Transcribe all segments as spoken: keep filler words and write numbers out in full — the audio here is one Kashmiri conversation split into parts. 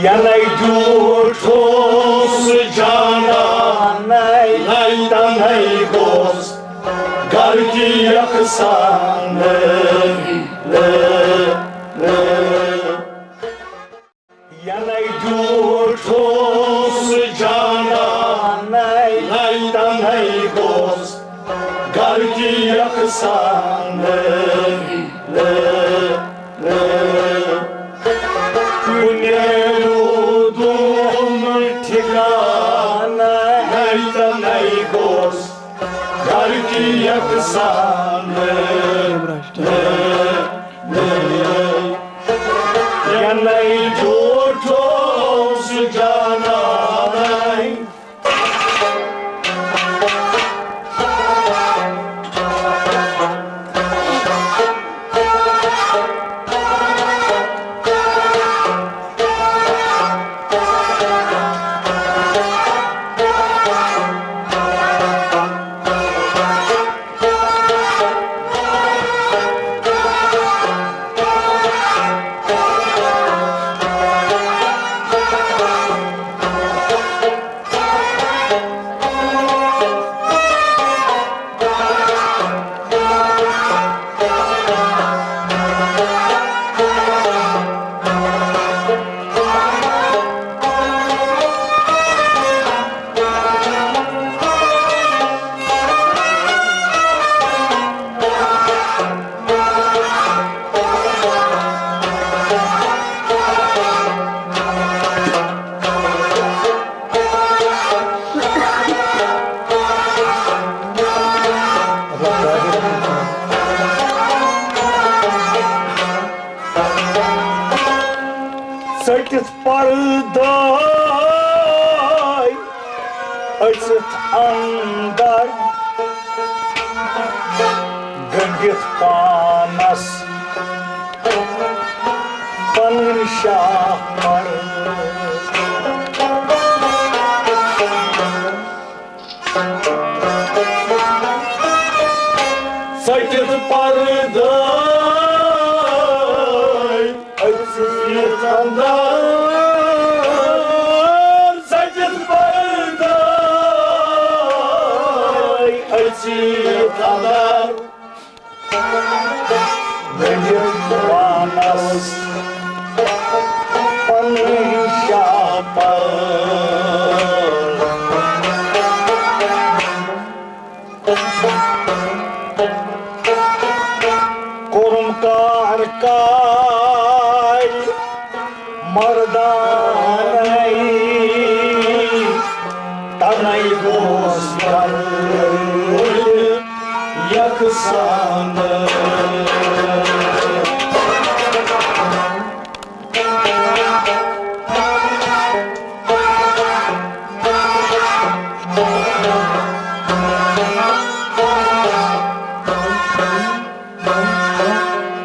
یَنَے جھوٗٹھ اوس جانان، نَے تَنَے گوس گَرٕ تہِ یَکسان۔ یَنَے جھوٗٹھ اوس جانان، نَے تَنَے گوس گَرٕ تہِ یَکسان۔ کُنہِ روٗدُم ٹھِکانہٕ، نَے تَنَے گوس گَرٕ تہِ یَکسان۔ یَنَے جھوٗٹھ اوس جانان۔ ژٔٹِتھ پرداے أژِتھ اندر، گٔنڈِتھ پانس پنٕنۍ شاہ پر۔ ژٔٹِتھ پرداے أژِتھ اندر، ژٔٹِتھ پرداے أژِتھ اندر۔ گٔنڈِتھ پانس پنٕنۍ شاہ پر۔ کوٚرُم کار کارِ مردانَے، تَنَے گوس گَرٕ یَکسان۔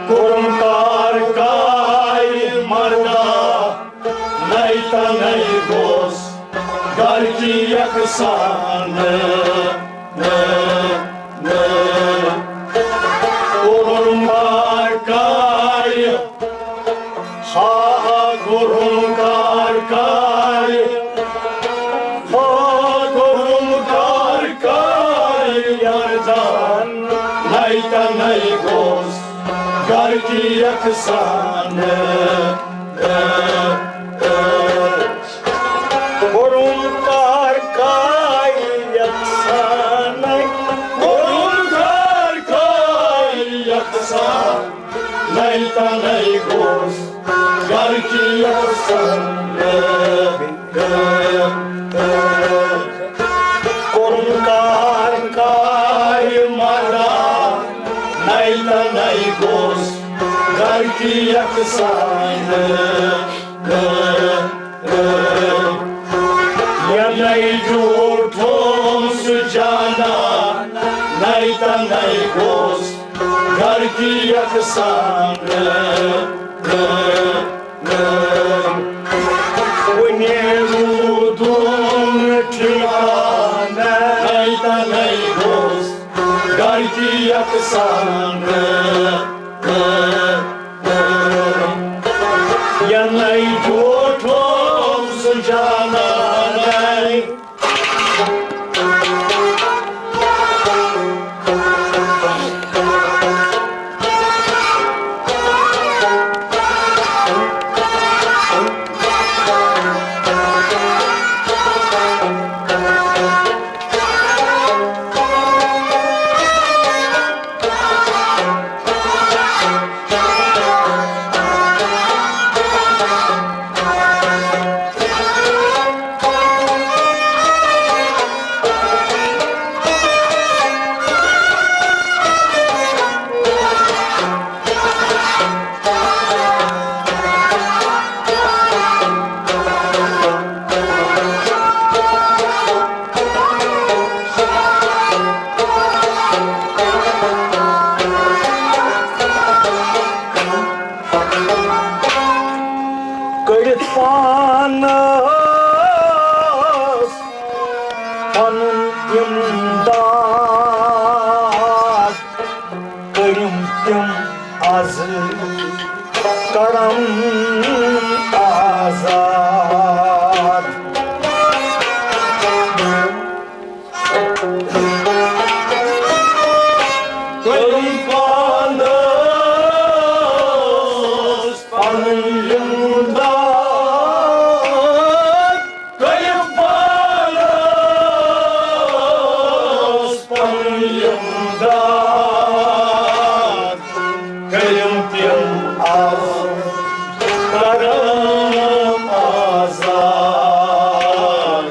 کوٚرُم کار کارِ مردانَے، تَنَے گوس گَرٕ تہِ یَکسان۔ کوٚرُم کار کارِ، ہا، کوٚرُم کار کارِ، ہا، کوٚرُم کار کارِ مردانَے، تَنَے گوس گَرٕ تہِ یَکسان۔ کوٚرُم کار کارِ یَکسانَے، کوٚرُم کار کارِ یَکسانَے، تَنَے گوس گَرٕ تہِ یَکسان۔ کوٚرُم کار کارِ مردانَے، تَنَے گوس گَرٕ تہِ یَکسان۔ یَنَے جھوٗٹھ اوس جانان، نَے تَنَے گوس گَرٕ تہِ یَکسان۔ کُنہِ روٗدُم ٹھِکانہٕ، نَے تَنَے گوس گَرٕ تہِ یَکسان۔ یَنَے جھوٗٹھ اوس پانس پنُن امداد، کٔرِم تِم از کرم آزاد۔ کٔرِم پانس پنُن امداد، کٔرِم پانس پنُن امداد، کٔرِم تِم آز کرم آزاد۔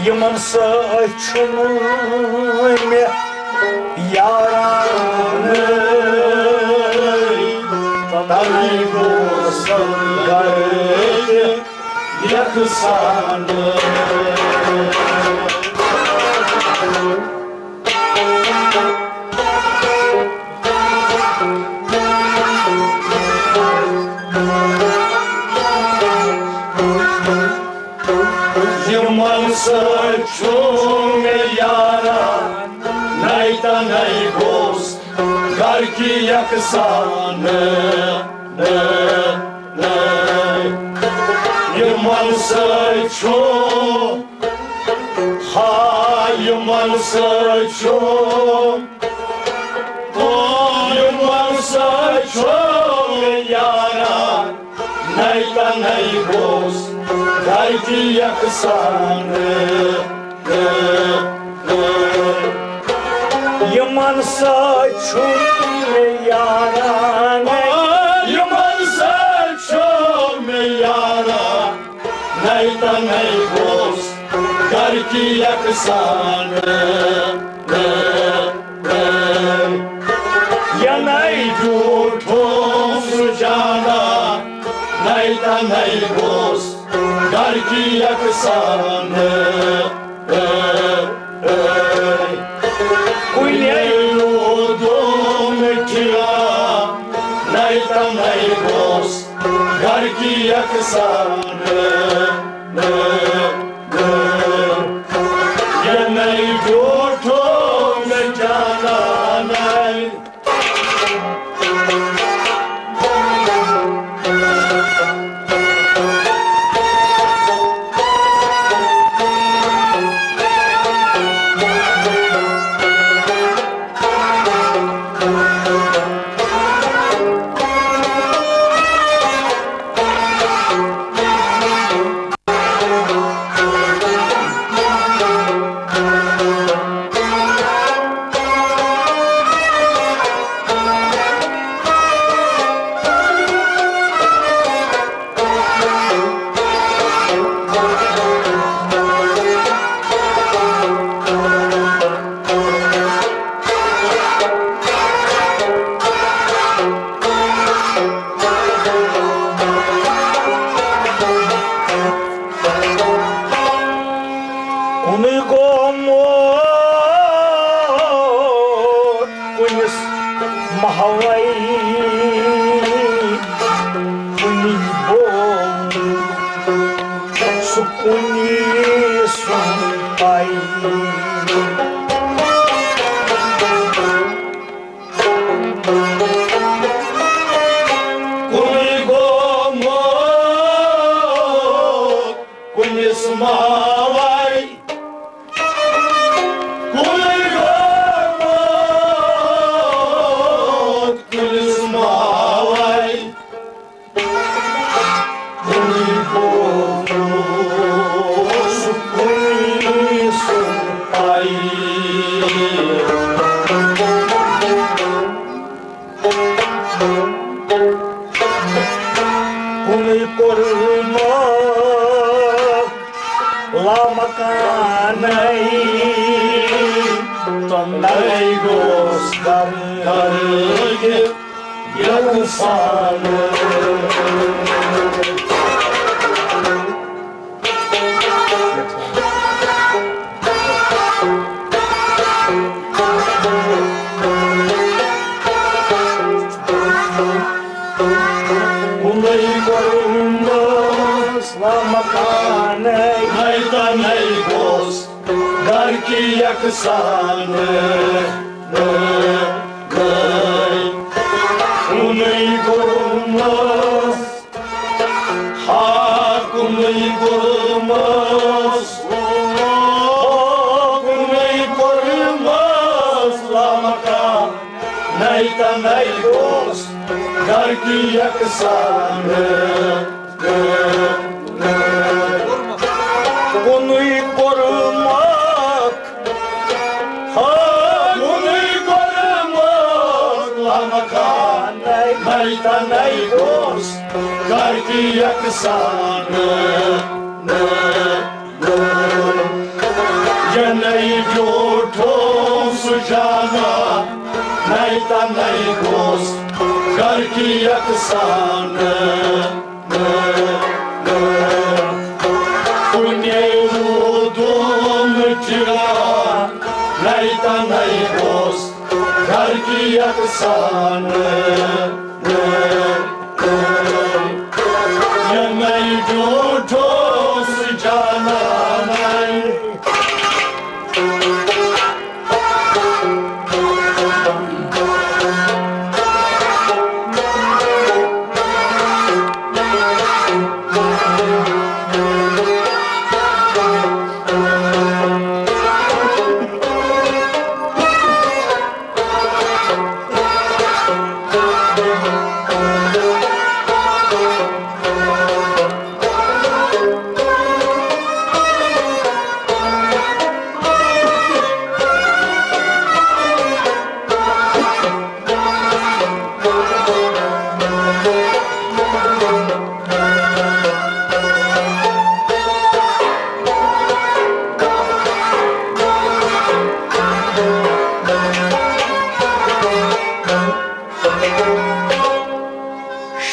یِمن سۭتۍ چھُنہٕ مےٚ یارانٕے، تَوَے گوس گرٕ تہِ یکسانٕے۔ یِمن سۭتۍ چھُ مےٚ یاران، نَے تہٕ نَے گوس گرٕ کہِ یکسانٕے۔ یِمن سۭتۍ چھُ، ہا، یِمن سۭتۍ چھُ، یِمن سۭتۍ چھُ مےٚ یاران، نَے تہٕ نَے گوس گرٕ کہِ یکسانٕے۔ یِمن سۭتۍ چھُ مےٚ یاران، یِمن سۭتۍ چھُ مےٚ یاران، نَے تہٕ نَے گوس گرٕ کہِ یکسانٕے۔ یَنَے زیوٗٹھ اوسُس جانان، نَے تہٕ نَے گوس گرٕ کہِ یکسانٕے۔ کُنے روٗدُم ٹھیٖک، نَے تہٕ نَے گوس گرٕ کہِ یکسانٕے۔ یَنَے زیوٗٹھ اوسُس جانان۔ کُنُے گوٚو موت کُنِس محوَے، کُنہِ گوٚو سُہ کُنہِ سُنٛد پَے۔ کُنُے گوٚو موت کُنِس محوَے، کُنُے گوٚو موت کُنِس محوَے۔ کُنُے گوٚو سُہ کُنہِ سُنٛد پَے۔ کُنُے کوٚرمُت لامکانَے، تَمہِ گوٚوُس گرٕ گرٕ یکسانٕے۔ سان کُنُے کوٚرمس، ہا کُنُے کوٚرمس، ہا کُنُے کوٚرمس لامکان، نَے تہٕ نَے گوٚژھ گرٕ کہِ یکسان۔ کُنُے کوٚرمکھ، ہا، کُنُے کوٚرمکھ لامکان، نَے تہٕ نَے گوٚژھ گرٕ کہِ یکسان۔ یہِ نَے بیوٗٹھ اوس سُہ جانا، نَے تہٕ نَے گوٚژھ گرٕ کہِ یکسان۔ کُنے روٗدُم ٹھیکہٕ، نَے تہٕ نَے گوٚژھ گرٕ کہِ یکسان۔ یہِ نَے بیوٗٹھ اوس جانا، نَے۔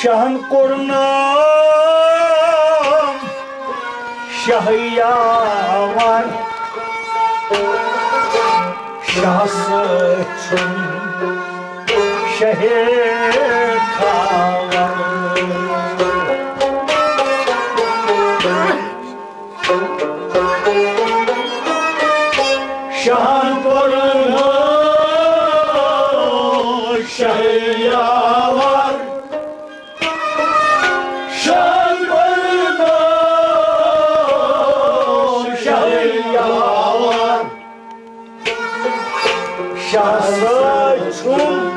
شاہن کوٚر نام شہیاور، شاہ سۭتۍ چھُم شہر کھاوان۔ شاہن کوٚر نام شہیاور، شاہن کوٚر نام شہیاور، شاہ سۭتۍ چھُم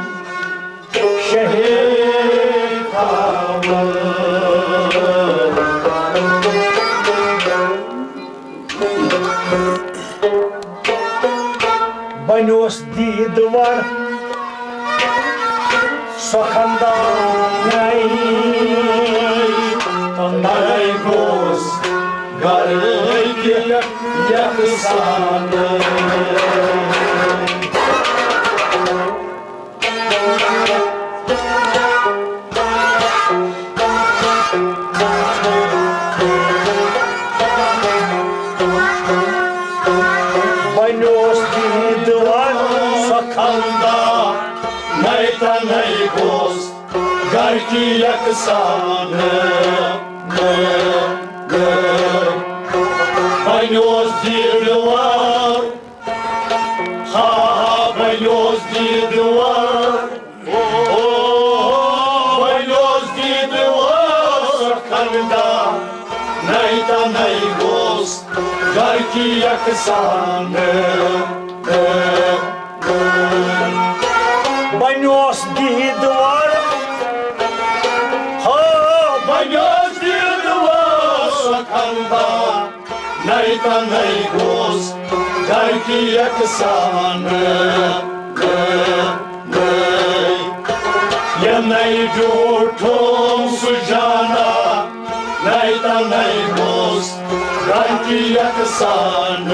شہر کھاوان۔ بنیوس دیٖدور سۄ خاندانے، تہٕ نَے گوٚژھ گرٕ کہِ یکسان۔ بنیوس دیٖدور سۄ خاندان، نَے تہٕ نَے گوٚژھ گرٕ کہِ یکسان۔ بنیوس دیٖدور، ہا، ہا، بنیوس دیٖدور۔ او، بنیوس دیٖدور خاندان، نَے تہٕ نَے گوٚژھ گرٕ کہِ یکسان۔ بنیوس دیٖدور، ہا، بنیوس دیٖدور خاندان، نَے تہٕ نَے گوٚژھ گرٕ کہِ یکسان۔ یہِ نَے بیوٗٹھ اوس سُہ جانا، نَے تہٕ نَے گوٚژھ گرٕ کہِ یکسان۔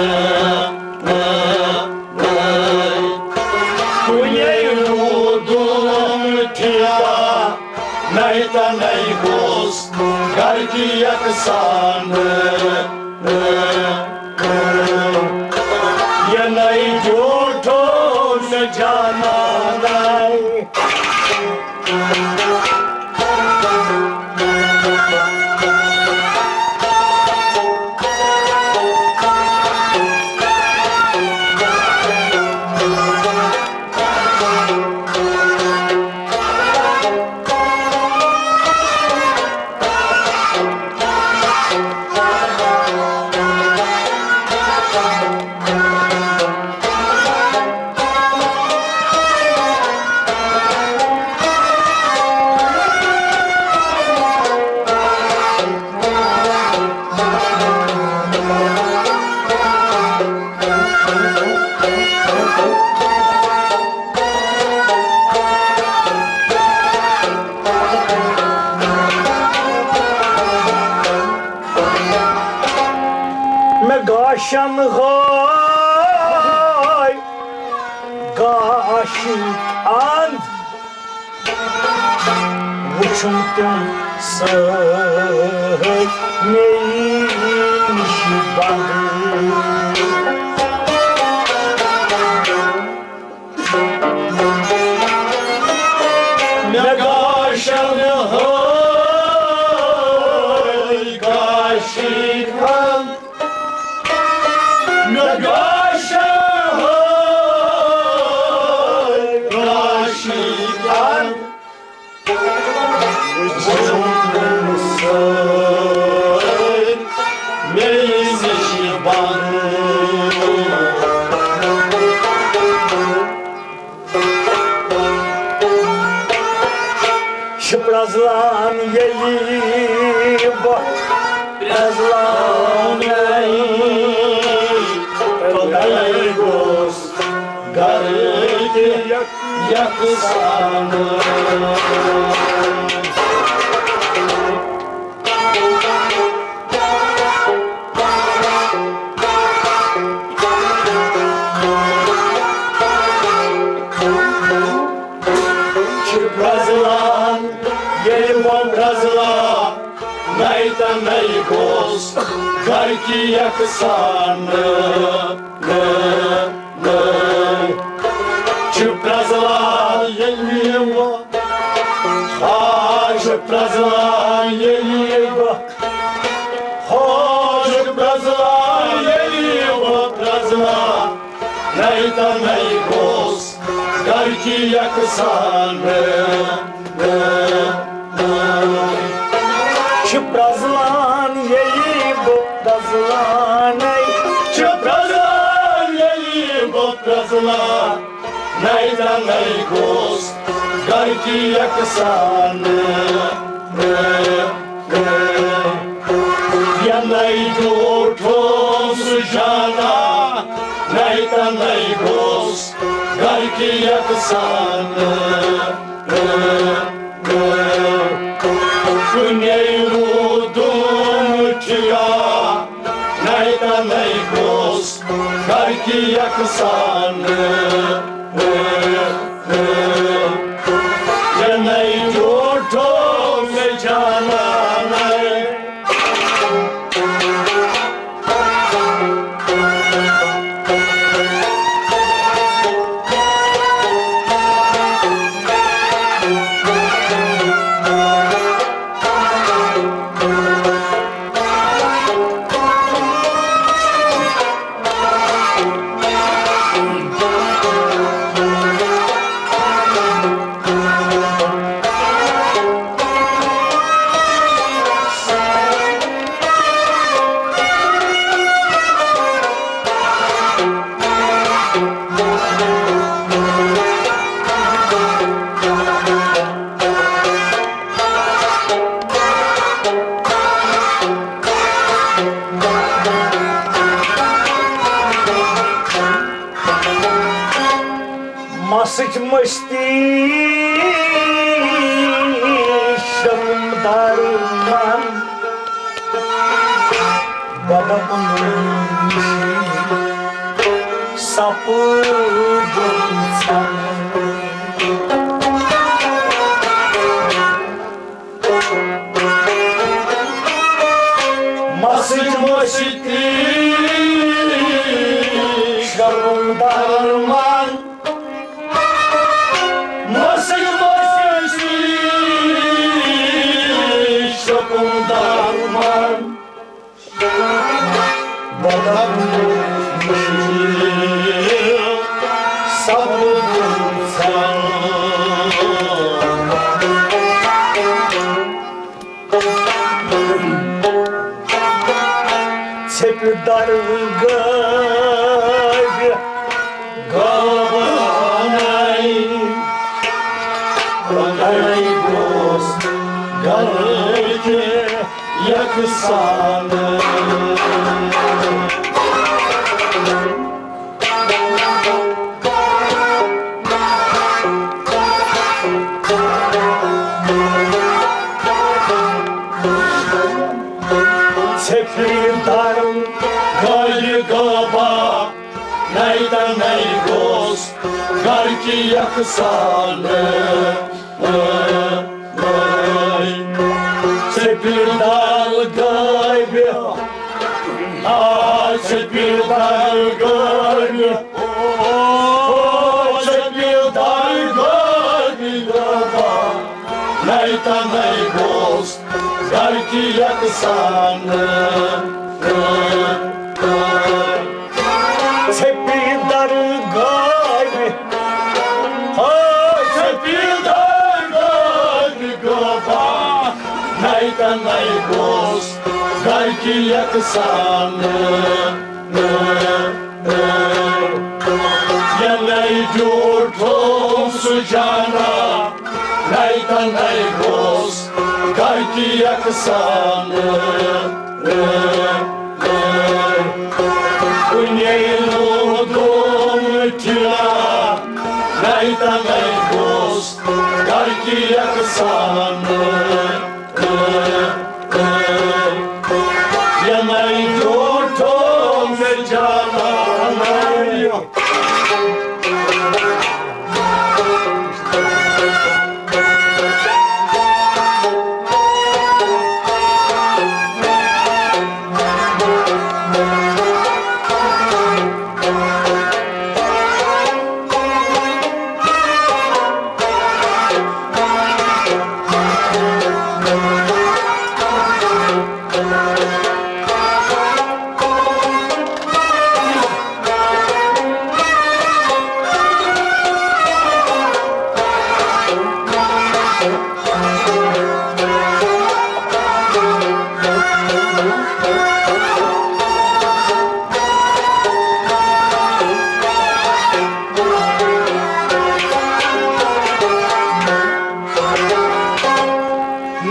کُنے روٗدُم ٹھیکہٕ، نَے تہٕ نَے گوٚژھ گرٕ کہِ یکسان۔ یہِ نَے بیوٗٹھ اوس سُہ جانا، نَے۔ ہٲے گاشہِ اند وُچھُم تِم سٲرۍ مےٚ نِش بنٛد۔ مےٚ گاشن ہٲے گاشِک اند، مےٚ گاشن ہٲے گاشِک اند۔ چھِ پرٛزلان ییٚلہِ بہٕ پرٛزلان گوٚو۔ گرٕکۍ یکسان۔ چھِ پرٛزلان، ییٚلہِ بہٕ پرٛزلان، نَے تہٕ نَے گوٚژھ گرٕکۍ یکسان۔ چھِ پرٛزلان ییٚلہِ بہٕ، آ، چھِ پرٛزلان ییٚلہِ بہٕ، ہو، چھِ پرٛزلان ییٚلہِ بہٕ پرٛزلان، نَے تہٕ نَے گوٚژھ گرٕکۍ یکسان۔ چھِ پرٛزلان ییٚلہِ بہٕ پرٛزلانَے۔ چھِ پرٛزلان ییٚلہِ بہٕ پرٛزلان۔ نَے تہٕ نَے گوٚژھ گرٕکۍ یکسان۔ یَنَے زیوٗٹھ اوس جانا، نَے تہٕ نَے گوٚژھ گرٕکۍ یکسان۔ کُنے روٗدُم ٹھیا، نَے تہٕ نَے گوٚژھ گرٕکۍ یکسان۔ یَنَے زیوٗٹھ اوس جانا، نَے۔ مسٕچ مستی شرم درمان بدم سپُد۔ مسجد مسجد شرم درمان، مسجد مسجد شرم درمان۔ بدن سپُد ژھٮ۪ن۔ ژھیٚپہِ درگاہہِ گابانَے، بَنَے گوٚژھ گَرٕکہِ یَکسان۔ ژھیٚپہِ درگاہہِ گابانَے، تنے گوس گرکی یکسان۔ ژےٚ پیٖر دل گٲبہِ، آ، ژےٚ پیٖر دل گٲبہِ، او، ژےٚ پیٖر دل گٲبہِ، گٲبا، نَے تنے گوس گرکی یکسان۔ ژےٚ پیٖر دل گٲبہِ، ہاے، ژےٚ پیٖر دل گٲبہِ، گٲبا، نَے تنے گوس گرکی یکسان۔ یَنَے ڈیوٗٹھوم سُہ جانا، نَے تنے گوس گرکی یکسان۔ کُنے لوٗدُم ٹھِلا، نَے تنے گوس گرکی یکسان۔ یَنَے ڈیوٗٹھوم سُہ جانا۔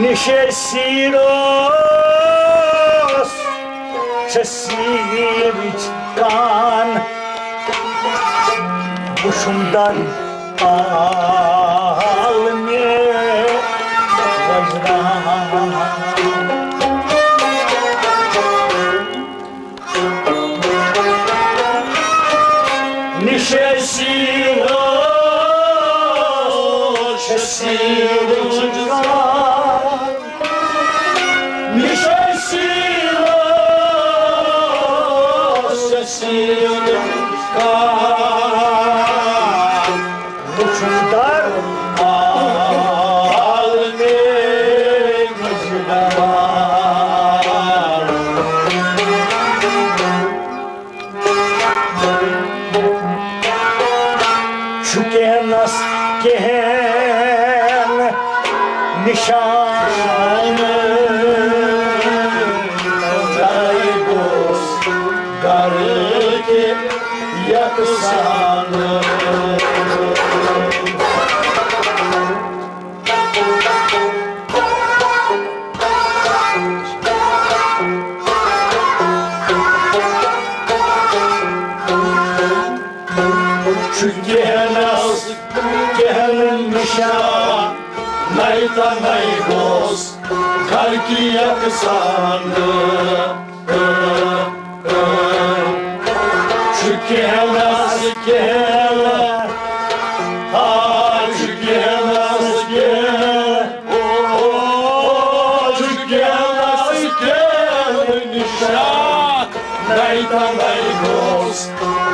نِشے سیٖر اوس، چھےٚ سیٖرٕچ کان۔ وُچھُم در عالمِ وجدان۔ نِشے سیٖر اوس، چھےٚ سیٖرٕچ کان۔ نِشے سیٖر اوس، چھےٚ سیٖرٕچ کان۔ وُچھُم در عالمِ وجدان۔ چھُ کینٛہہ نس کینٛہہ نشان، تَے گوس گرٕ کہِ یکسان۔ چھُ کینٛہہ نس کینٛہہ نشان، نَے تنے گوس گرٕ کہِ یکسان۔ چھُ کینٛہہ نس کینٛہہ، آ، چھُ کینٛہہ نس کینٛہہ، او، چھُ کینٛہہ نس کینٛہہ نشان، نَے تنے گوس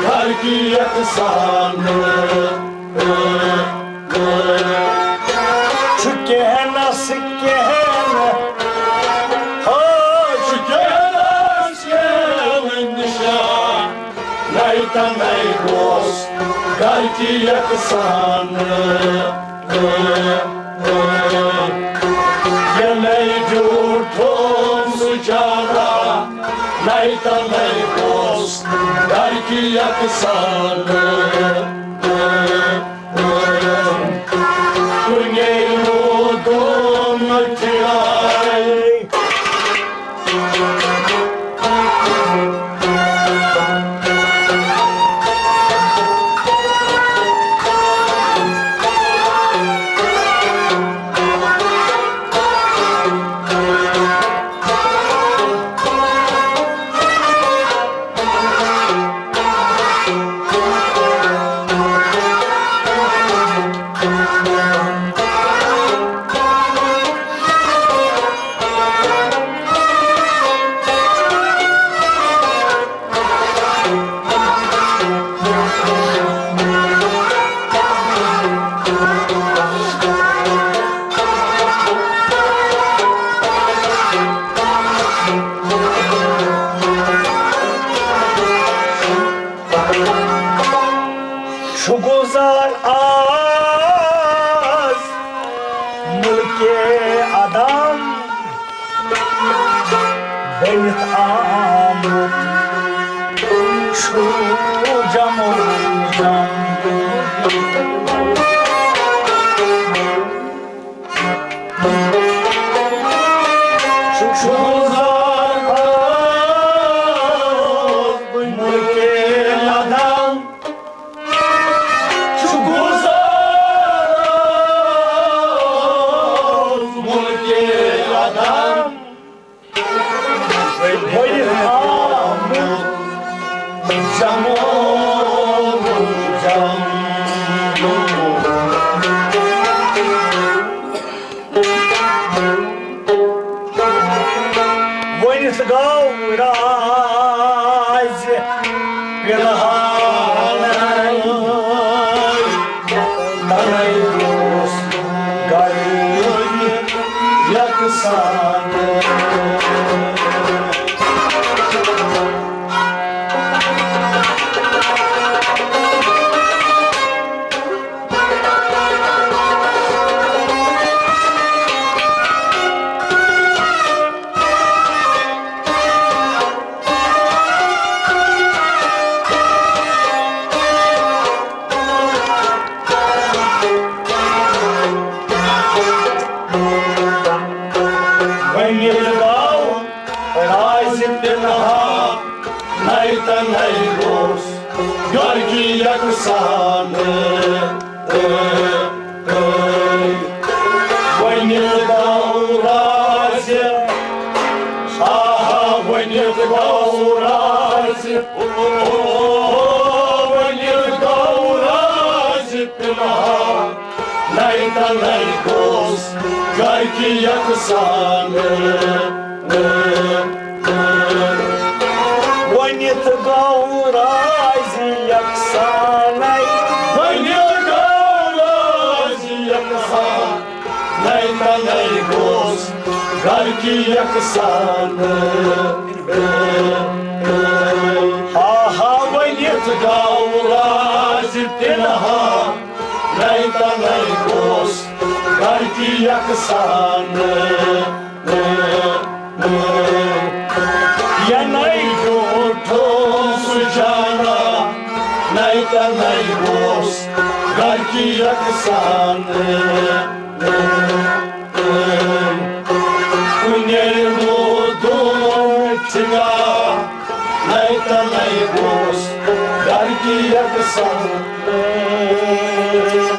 گرٕ کہِ یکسان۔ چھُ کینٛہہ نس کینٛہہ، ہا، چھُ کینٛہہ نس کینٛہہ نشان، نَے تنے گوس گرٕ کہِ یکسان۔ یَنَے ڈیوٗٹھوم سُہ جانا، نَے تنے گوس گرٕ کہِ یکسان۔ کُنے لوٗدُم ٹھِلے۔ کے ادم بٔنِتھ آمُت چھُ جمو جم۔ چھُ زان مُلکے ادم۔ چھُ گُزار مُلکے ادم۔ ؤلِتھ آمُت جمو جم۔ ؤنِتھ گوٚو رازِ پِلہانَے، تَنَے اوس گَرٕ یَکسان۔ ؤنِتھ گوٚو رازِ پِلہانَے، تَنَے اوس گَرٕکۍ یَکسان۔ ؤنِتھ گوٚو رازِ، آہا، ؤنِتھ گوٚو رازِ، او، ؤنِتھ گوٚو رازِ پِلہانَے، تَنَے گوٚژھ گَرٕکۍ یَکسان۔ ؤنِتھ گوٚو رازِ یَکسانَے۔ ؤنِتھ گوٚو رازِ یَکسانَے، تَنَے گوٚژھ گَرٕکۍ یَکسان۔ آہا، ؤنِتھ گوٚو رازِ پِلہانَے، تَنَے گوٚژھ گَرٕکۍ یَکسان۔ یَنَے زیوٗٹھ اوس جانانَے، تَنَے گوٚژھ گَرٕکۍ یَکسان۔ کُنے روٗدُن ٹھِکانَے، تَنَے گوٚژھ گَرٕکۍ یَکسان۔